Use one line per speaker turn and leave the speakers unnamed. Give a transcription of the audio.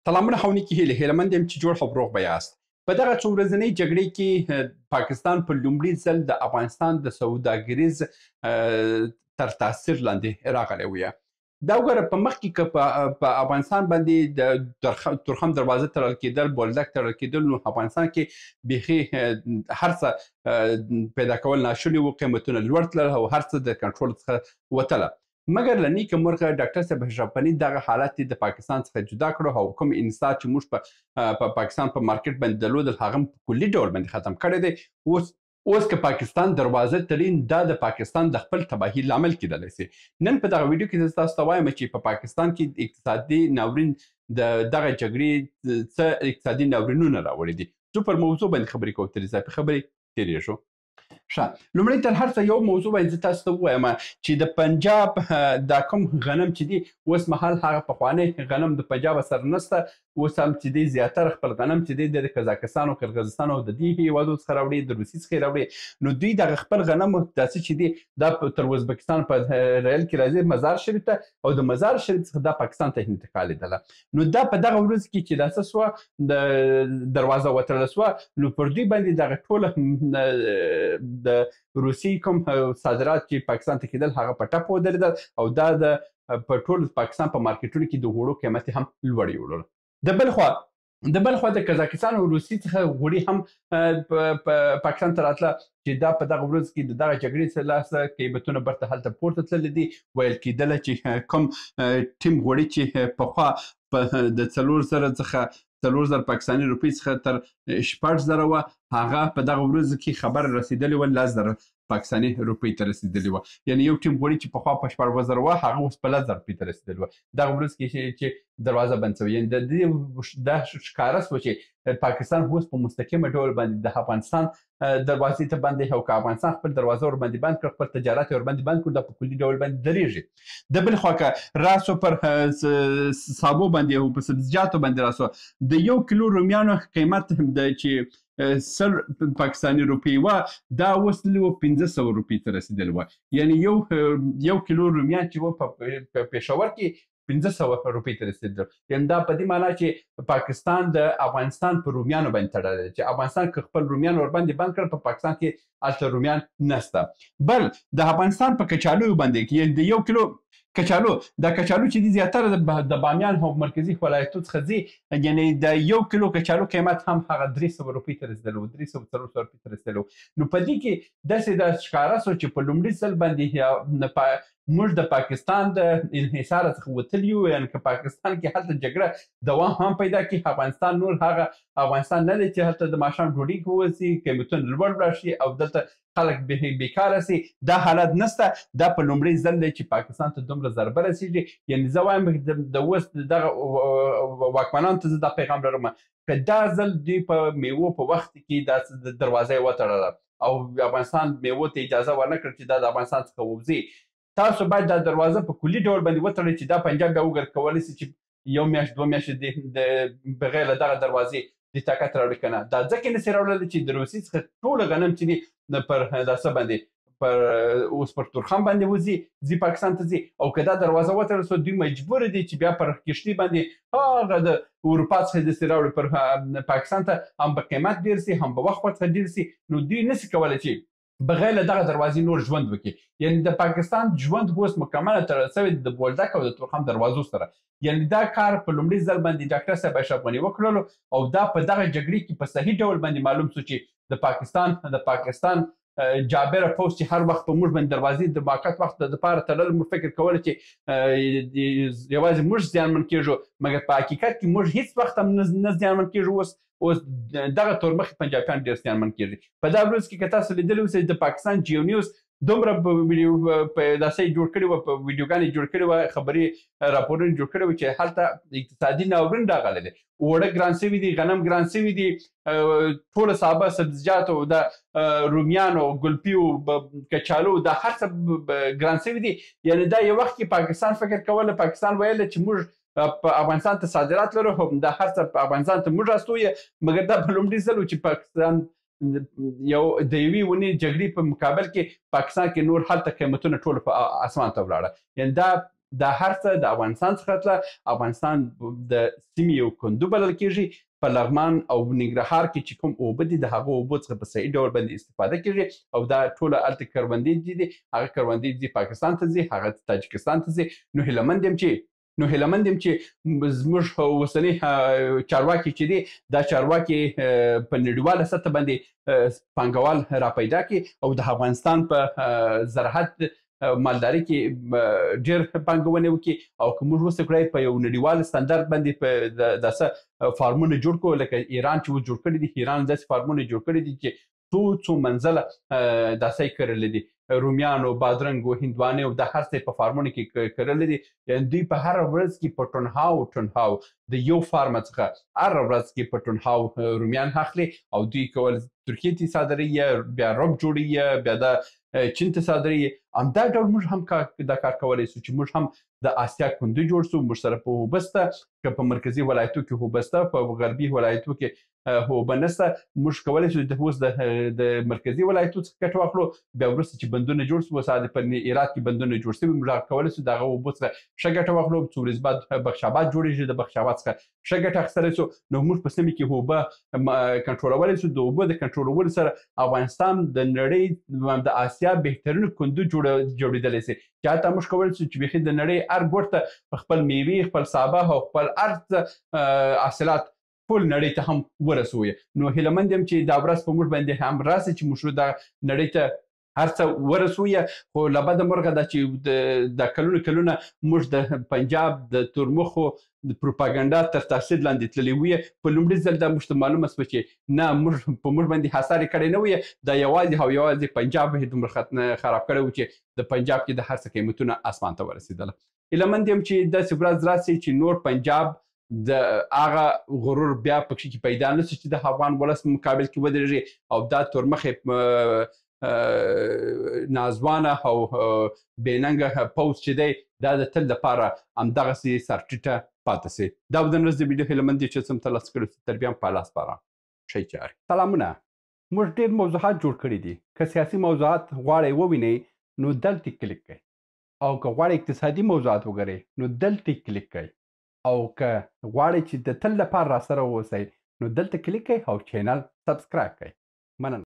سلامونه خونی کې هیله هیلمند یم چې جوړ او روغ به یاست. په دغه څو ورځنۍ جګړې کې پاکستان په لومړي ځل د افغانستان د سوداګریز تر تاثیر لاندې راغلی وي. دا وګوره، په مخ کې که په افغانستان باندې د تورخم دروازه تړل کېدل، بولدک تړل کېدل، نو افغانستان کې بیخي هر څه پیدا کول ناشوني وو، قیمتونه لوړ تلل او هر څه د کنټرول څخه وتله. مګر له نیکه مرغه ډاکټر صاحب اشرف غني دغه حالت د پاکستان څخه جدا کړو او کوم انحصار چې موږ په پاکستان په مارکیټ باندې درلودل هغه په کلي ډول باندې ختم کړی دی. اوس که پاکستان دروازه تړي، دا د پاکستان د خپل تباهي لامل کېدلی سي. نن په دغه ویډیو کې زه تاسو ته وایم چې په پاکستان کې اقتصادي ناورین د دغه جګړې څه اقتصادي ناورینونه راوړي دي. زه پر موضوع باندې خبرې کوم، تر اضافي خبرې تېرېږو. ښه، لومړی تر هر څه یو موضوع باندې زه تاسو ته ووایم چې د پنجاب دا کوم غنم چې دي اوس مهال هغه پخوانی غنم د پنجاب سره نشته. اوس هم چې دی زیاتره خپل غنم چې دی د قزاقستان او قرغیزستان او د دې هېوادو څخه راوړي، د روسیې څخه یې راوړي. نو دوی دغه خپل غنم داسې چې دی دا تر ازبکستان په ریل کې راځي مزار شریف ته، او د مزار شریف څخه دا پاکستان ته انتقالېدله. نو دا په دغه ورځ کې چې دا څه سوه، د دروازه وتړل سوه، نو پر دوی باندې دغه ټوله د روسیې کوم صادرات چې پاکستان ته کېدل هغه په ټپه ودرېدل، او دا د په ټول پاکستان په مارکیټونو کې د غوړو قیمت هم لوړ یوړل. د بل خوا د قزاقستان او روسیې څخه غوړي هم پاکستان ته راتله چې دا په دغه ورځ کې د دغه جګړې څخه لاسه قیمتونه بیرته هلته پورته تللي دي. ویل کېدله چې کوم ټیم غوړي چې پخوا د 4000 څخه 4000 پاکستاني روپۍ څخه تر 6000 وه، هغه په دغه ورځ کې خبر رسېدلې وه 10000 پاکستاني روپۍ ته رسېدلې وه. یعنې یو ټیم غوړي چې پخوا په 6000 وه، هغه اوس په 10000 روپۍ ته رسېدلې وه. دغه ورځ کې چې دروازه بند سوه، یعنې د دې دا ښکاره سوه چې پاکستان اوس په مستقیمه ډول باندې د افغانستان دروازې ته باندې، او که افغانستان خپل دروازه ورباندې بند کړ، خپل تجارت یې ورباندې بند کړ، دا په کلي ډول باندې درېږي. د بل خوا که راسو پر سابو باندې او په سبزیجاتو باندې راسو، د 1 کیلو رومیانو قیمت د چې 100 پاکستاني روپۍ وه، دا اوس تللي وه 500 روپۍ ته رسېدلې وه. یعنې یو کیلو رومیان چې وه په پېښور کې 500 روپۍ ته رسېدل. یعنې دا په دې معنا چې پاکستان د افغانستان په رومیانو باندې تړلی دی، چې افغانستان که خپل رومیان ورباندې بند کړ، په پاکستان کې هلته رومیان نشته. بل د افغانستان په کچالو باندې، یعنې د 1 کیلو کچالو، دا کچالو چې دي زیاتره د بامیان او مرکزي ولایتو څخه ځي، یعنې د 1 کیلو کچالو قیمت هم هغه 300 روپۍ ته رسېدلی و، 300 400 روپۍ ته رسېدلی و. نو په دې کې داسې دا ښکاره سو چې په لومړي ځل باندې موږ د پاکستان د انحصار څخه وتلي یو. یعنې که پاکستان کې هلته جګړه دوام هم پیدا کړي، افغانستان نور هغه افغانستان نه دی چې هلته د ماښام ډوډۍ کې ووځي، قیمتونه لوړ ولاړ شي او دلته خلک بیکاره سي. دا حالت نسته. دا په لومړي ځل دی چې پاکستان ته دومره ضربه رسېږي. یعنې زه وایم د اوس دغه واکمنانو ته زه دا پیغام لرم، که دا ځل دوی په میوو په وخت کې دا دروازه یې وتړله او افغانستان میوو ته اجازه ورنه کړه چې دا د افغانستان څخه ووځي، تاسو باید دا دروازه په کلي ډول باندې وتړئ چې دا پنجاب بیا وګر کولی سي چې 1 میاشت 2 میاشتې بغیر له دغه دروازې د طاقت راوړي که نه. دا ځکه نه سي راوړلی چې د روسیې څخه ټول غنم چې دي پر دا څه باندې پر اوس پر تورخم باندې وځي، ځي پاکستان ته ځي، او که دا دروازه وتړل سوه دوی مجبور دي چې بیا پر کښتۍ باندې هغه د اروپا څخه داسې راوړي پر پاکستان ته، هم به قیمت ډېر سي، هم به وخت ورڅخه ډېر سي. نو دوی نه سي کولی چې بغیر له دغه دروازې نور ژوند وکړي. یعنې د پاکستان ژوند اوس مکمله تړل سوی د بولدک او د تورخم دروازو سره. یعنې دا کار په لومړي ځل باندې ډاکټر صاحب اشرف غني وکړلو، او دا په دغه جګړې کې په صحیح ډول باندې معلوم سو چې د پاکستان جابره پوځ چې هر وخت په موږ باندې دروازې د موقت وخت دپاره تړل، موږ فکر کوله چې یوازې موږ زیانمن کېږو، مګر په حقیقت کې موږ هیڅ وخت هم نه زیانمن کېږو. اوس دغه تورمخې پنجابیان ډېر زیانمن کېږي. په دا ورځ کې که تاسو لیدلي اوسئ د پاکستان جیو نیوز دومره ویډیو په داسې جوړ کړي وه، په ویډیوګانې جوړ کړي وه، خبري راپورونه جوړ کړي وه چې هلته اقتصادي ناورین راغلی دی، اوړه ګران سوي دي، غنم ګران سوي دي، ټوله سابه سبزیجات او د رومیان او ګلپي او کچالو دا هر څه ګران سوي دي. یعنې دا یو وخت کې پاکستان فکر کوله، پاکستان ویل چې موږ په افغانستان ته صادرات لرو، هم دا هر څه په افغانستان ته موږ راستوو، مګر دا په لومړي ځل و چې پاکستان یو د یوې ونې جګړې په مقابل کې پاکستان کې نور هلته قیمتونه ټول په اسمان ته ولاړه. یعنې دا دا هر څه د افغانستان څخه تله. افغانستان د سیمې یو کندو بلل کیږي. په لغمان او ننګرهار کې چې کوم اوبه دي، د هغو اوبو څخه په صحیح ډول باندې استفاده کیږي او دا ټوله هلته کروندې دي، هغه کروندې دي پاکستان ته ځي، هغه تاجکستان ته ځي. نو هیله مند یم چې زموږ اوسني چارواکي چې دي، دا چارواکي په نړیواله سطح باندې پانګوال را پیدا کړي او د افغانستان په زراعت، مالداري کې ډېر پانګونه وکړي. او که موږ وسو کړای په یو نړیوال ستاندرد باندې په داسې فارمونه جوړ کړو، لکه ایران چې اوس جوړ کړي دي. ایران داسې فارمونه جوړ کړي دي چې څو څو منزله داسې کرلي دي، رومیانو، بادرنګو، هندوانې او د هر څه په فارمونو کې کرلي دي. یعنی دوی په هره ورځ کې په ټنهاو ټنهاو د یو فارم څخه هره ورځ کې په ټنهاو رومیان اخلي او دوی کول ترکیې ته صادروي، بیا رب جوړوي، بیا د چین ته صادروي. همدا ډول موږ هم دا کار کولی شو چې موږ هم د اسیا کندو جوړ شو. موږ سره په اوبه شته، که په مرکزي ولایتو کې اوبه شته، په غربي ولایتو کې اوبه نشته. موږ کولی شو د اوس د مرکزي ولایتو څخه ګټه واخلو، بیا وروسته چې بندونه جوړ شو. اوس په هرات کې بندونه جوړ شوي، موږ کولی شو د هغه اوبو څخه ښه ګټه واخلو. څو ورځې بعد بخش آباد جوړېږي، د بخش آباد څخه ښه ګټه اخیستلی شو. نو موږ په سیمې کې اوبه کنټرولولی شو. د اوبو د کنټرولولو سره افغانستان د نړۍ، د اسیا بهترینو کندو جوړېدلی شي، چې حتی موږ کولی شو چې بیخي د نړۍ هر ګوټ ته خپل میوې، خپل سابه او خپل هر څه حاصلات ټول نړۍ ته هم ورسوي. نو هیله مند یم چې دا ورځ په موږ باندې هم راسي چې موږ دا نړۍ ته هر څه ورسوي. خو له بده مرغه دا چې د کلونو کلونه موږ د پنجاب د تورمخو د پروپاګاندا تر تاثیر لاندې تللی وي. په لومړي ځل دا موږ ته معلومه شوه چې نه، موږ په موږ باندې حصار یې کړی نه وي، دا یوازې او یوازې پنجاب یې دومره خراب کړی و چې د پنجاب کې د هر څه قیمتونه اسمان ته ورسېدله. هیله مند یم چې داسې ورځ راسي چې نور پنجاب د هغه غرور بیا پکې کې پیدا نه شي چې د افغان ولس مقابل کې ودرېږي او دا تورمخې ناځوانه او بېننګه پوځ چې دی، دا د تل لپاره همدغسې سرټیټه پاتې شي. دا به د نن ورځې ویډیو. هیله مند چې سم ترلاسه کړو. تر بیا په الله سپارم. ښه چارې، سلامونه. موږ ډېر موضوعات جوړ کړي دي. که سیاسي موضوعات غواړئ ووینئ، نو دلته کلیک کړئ، او که غواړئ اقتصادي موضوعات وګورئ، نو دلته کلیک کړئ، او که غواړئ چې د تل لپاره راسره واوسئ، نو دلته کلیک کړئ او channel subscribe کړئ. مننه.